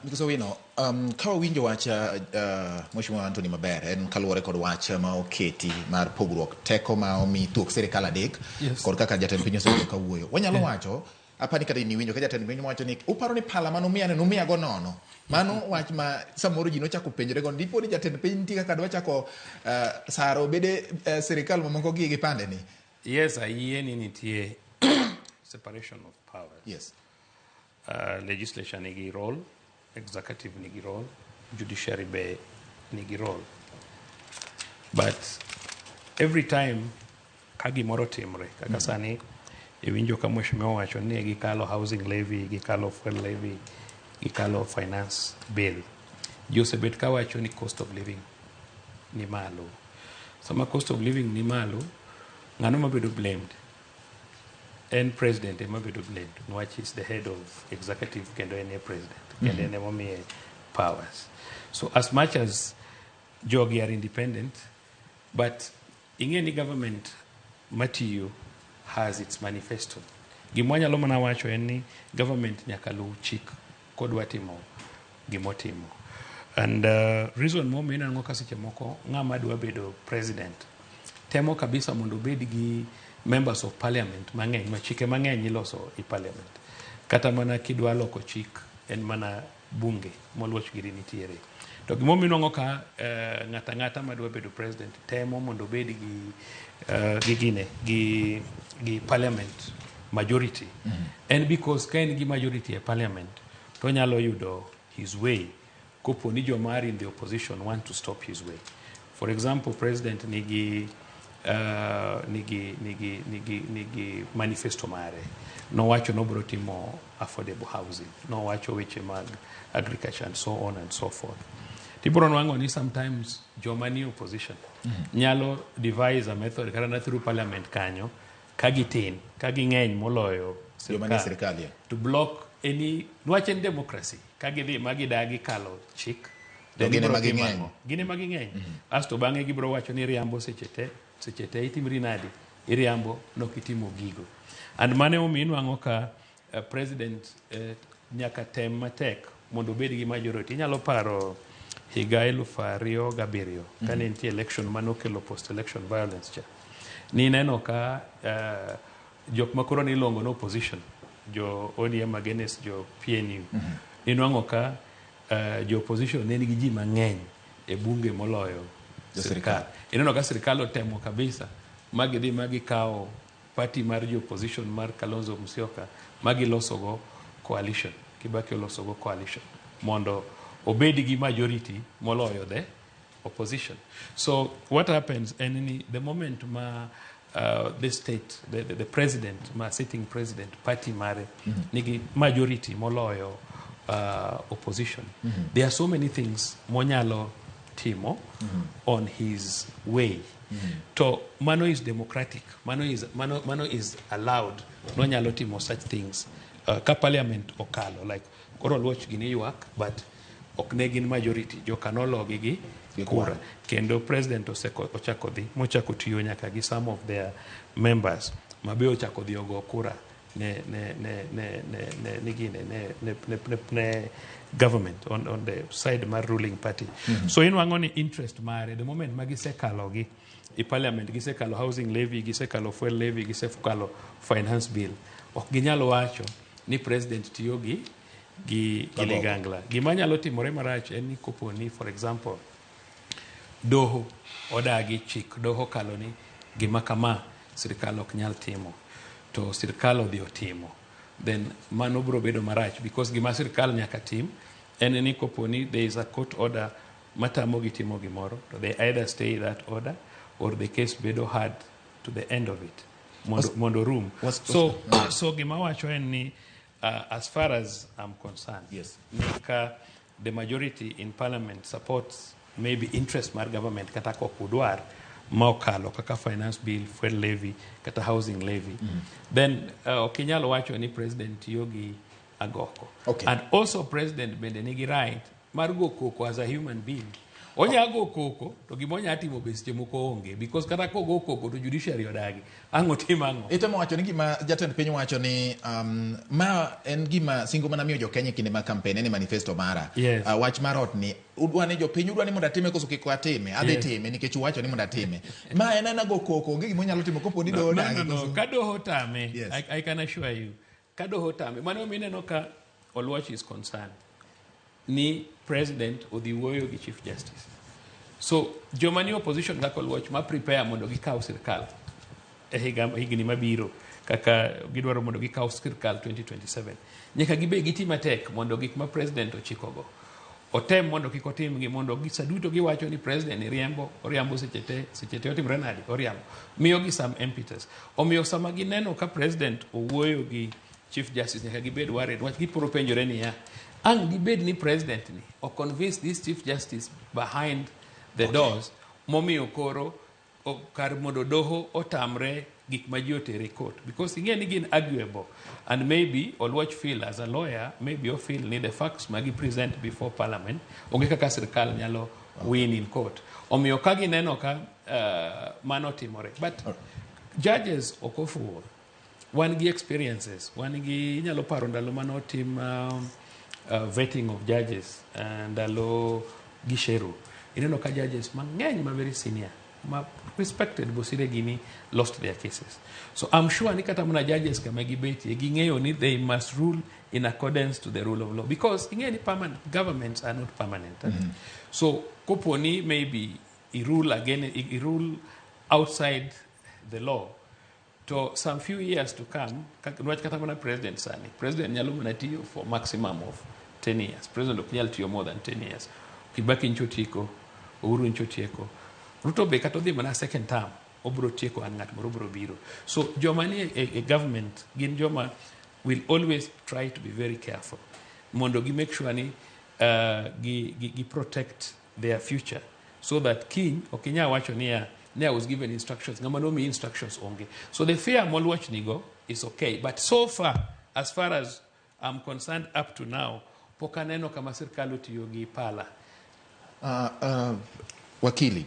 Migosi Owino, ka wawinjo wach Mheshimiwa Anthony maber, en kaluwore kod wach ma oketi mar pogruok teko ma omi thuok sirikal adek kod kaka jatend piny osebedo ka wuoyo. Wanyalo wacho, apani kata in iwinjo ka jatend piny wacho ni uparo ni pala mane umiya ni numiyago nono. Mano wach ma samoro ji nochako penjore go. Dipo ni jatend piny nitie kaka dwa chako saro bede sirikal mamoko gi pande ni. Yes, ayie ni nitie separation of powers. Legislature nigi role, executive nigi role, judiciary be nigi role. But every time ka gimoro timre, kaka sani iwinjo ka mheshimiwa owacho ni gikalo housing levy, gikalo fuel levy, gikalo finance bill. Ji osebet ka wacho ni cost of living ni malo. Sama cost of living ni malo, ng'ano mabedo blamed? En president ema bedo blamed niwach is the head of executive kendo en e president kendo en emomiye powers. So as much as jogi are independent, but ing'e ni government matiyo has its manifesto. Gima wanyalo mana wacho en ni government nyaka luw chik kodwa timo gimotimo. And reason momiyo ineno ka seche moko ng'ama dwa bedo president temo kabisa mondo obed gi members of parliament mang'eny, ma chike mang'eny iloso i parliament. Kata mana kidwa loko chik en mana bunge moluoch giri nitiere. To gimomiyo inwang'o ka ng'ata ang'ata madwa bedo president temo mondo obed gi gine gi parliament majority en because ka en gi majority e parliament to onyalo yudo his way kopo ni joma are in the opposition want to stop his way. For example, president nigi manifesto mare. Nowacho nobiro timo affordable housing. Nowacho weche mag agriculture and so on and so forth. Tibiro nwang'o ni sometimes joma ni opposition nyalo devise a method kata na through parliament kanyo ka gitin, ka ging'eny moloyo Joma nie sirikal, yeah. to block any, niwach en democracy, ka gidhi ma gidagi kalo chik, To then gin ema ibiro timo ging'eny. ang'o? Gin ema ging'eny. Asto bang'e gibiro wacho ni iriambo seche te, seche te itimri nadi, iriambo nok itimo gigo. And mano emomiyo inwang'o ka president nyaka tem matek mondo obed gi majority. Inyalo paro higa 2007 kane nitie election manokelo post election violence cha. Nineno ka jok ma koro niluongo ni opposition, jo ODM against jo PNU. Ninwang'o ka jo opposition ne nigi ji mang'eny e bunge moloyo Jo sirikal. Ineno ka sirikal otemo kabisa ma gidhi ma gikawo party mar jo opposition mar Kalonzo Musyoka ma gilosogo coalition. Kibaki olosogo coalition mondo obed gi majority moloyo the opposition. So what happens en ni the moment ma the state, the president, ma sitting president, party mare nigi majority moloyo opposition, there are so many things monyalo timo on his way. To mano is democratic, mano is allowed, nonyalo timo such things. Ka parliament okalo, like koro luoch gini ywak, but ok ne gin majority, joka nologi gi Gi kura. Kendo president ochako dhi, mochako tiyo nyaka gi some of their members, ma be ochako dhi ogo kura ne gine, ne government on the side mar ruling party. So inwang'o ni interest mare, the moment ma gisekalo gi i parliament, gisekalo housing levy, gisekalo fuel levy, gisekalo finance bill, ok ginyal wacho ni president tiyo gi ligangla. Gima nyalo timore marach en ni kopo ni, for example, doho odagi chik, doho kalo ni gima kama sirikal ok nyal timo, to sirikal odhi otimo, then mano biro bedo marach because gima sirikal nyaka tim en ni kopo ni there is a court order matamogi timo gimoro, to they either stay that order or the case bedo heard to the end of it mondo rum. So gima wacho en ni as far as I'm concerned, ni ka the majority in parliament supports maybe interest mar government kata kok udwar ma okalo kaka finance bill, fuel levy kata housing levy, then ok inyal wacho ni president tiyo gi agoko. And also president bende nigi right mar go koko as a human being. Onya go koko to gima onya timo be seche moko onge because kata kogo koko to judiciary odagi. Ang' otim ang'o? Itemo wacho ni gima jatend piny wacho ni ma en gima singo mana miyo jokenya e kinde mag campaign en e manifesto mara. Yes. Wach mar ot ni udwa ni jopiny udwa ni mondo atime koso kik atime adhi Yes. time nikech uwacho ni mondo atime ma en ena go koko onge gima onyalo timo kopo ni doho No, odagi no, no. koso- Ka doho tame, Yes. I can assure you. Ka doho tame, mano mineno ka Oluoch is concerned ni president odhi wuoyo gi chief justice. So joma ni opposition kaka Oluoch ma prepare mondo gikaw sirkal e higa higni mabiro kaka gidwaro mondo gikaw sirkal 2027 nyaka gibe giti matek mondo gik ma president ochikogo otem mondo kik otimgi mondo sa duto giwacho ni president ni riembo oriambo seche te seche te otimre nade oriambo miyogi some impetus omiyo sama gineno ka president owuoyo gi chief justice nyaka gibed worried wach giporo penjore niya ang' dibed ni president ni o convince this chief justice behind the doors momiyo koro kar mondo doho otamre gik ma ji otere court because ing'e ni gin arguable and maybe Oluoch feel as a lawyer maybe o feel ni the facts ma gi present before parliament onge kaka sirkal nyalo win in court omiyo ka gineno ka mano timore but judges ok ofuwo wan gi experiences wan gi inyalo paro ndalo mane otim vetting of judges ndalo Gicheru ineno ka judges mang'eny ma very senior ma respected Bosire gini lost their cases so I'm sure ni kata mana judges kama gibetie ging'eyo ni they must rule in accordance to the rule of law because ing'eyo ni permanent governments are not permanent eh? So kopo ni maybe i rule again i rule outside the law to some few years to come niwach kata mana president sani president nyalo mana tiyo for maximum of 10 years president ok nyal tiyo more than 10 years Kibaki ncho tieko Uhuru ncho tieko Ruto be kata odhi mana second term obro tieko an ng'at moro bro biro so joma ni e government gin joma will always try to be very careful mondo gi make sure ni gi protect their future so that kiny ok inyal wacho niya ne I was given instructions ng'ama nomiyi instructions onge so the fear moluoch nigo is okay but so far as far as I'm concerned up to now pok aneno kama sirkal otiyo gi pala. Wakili,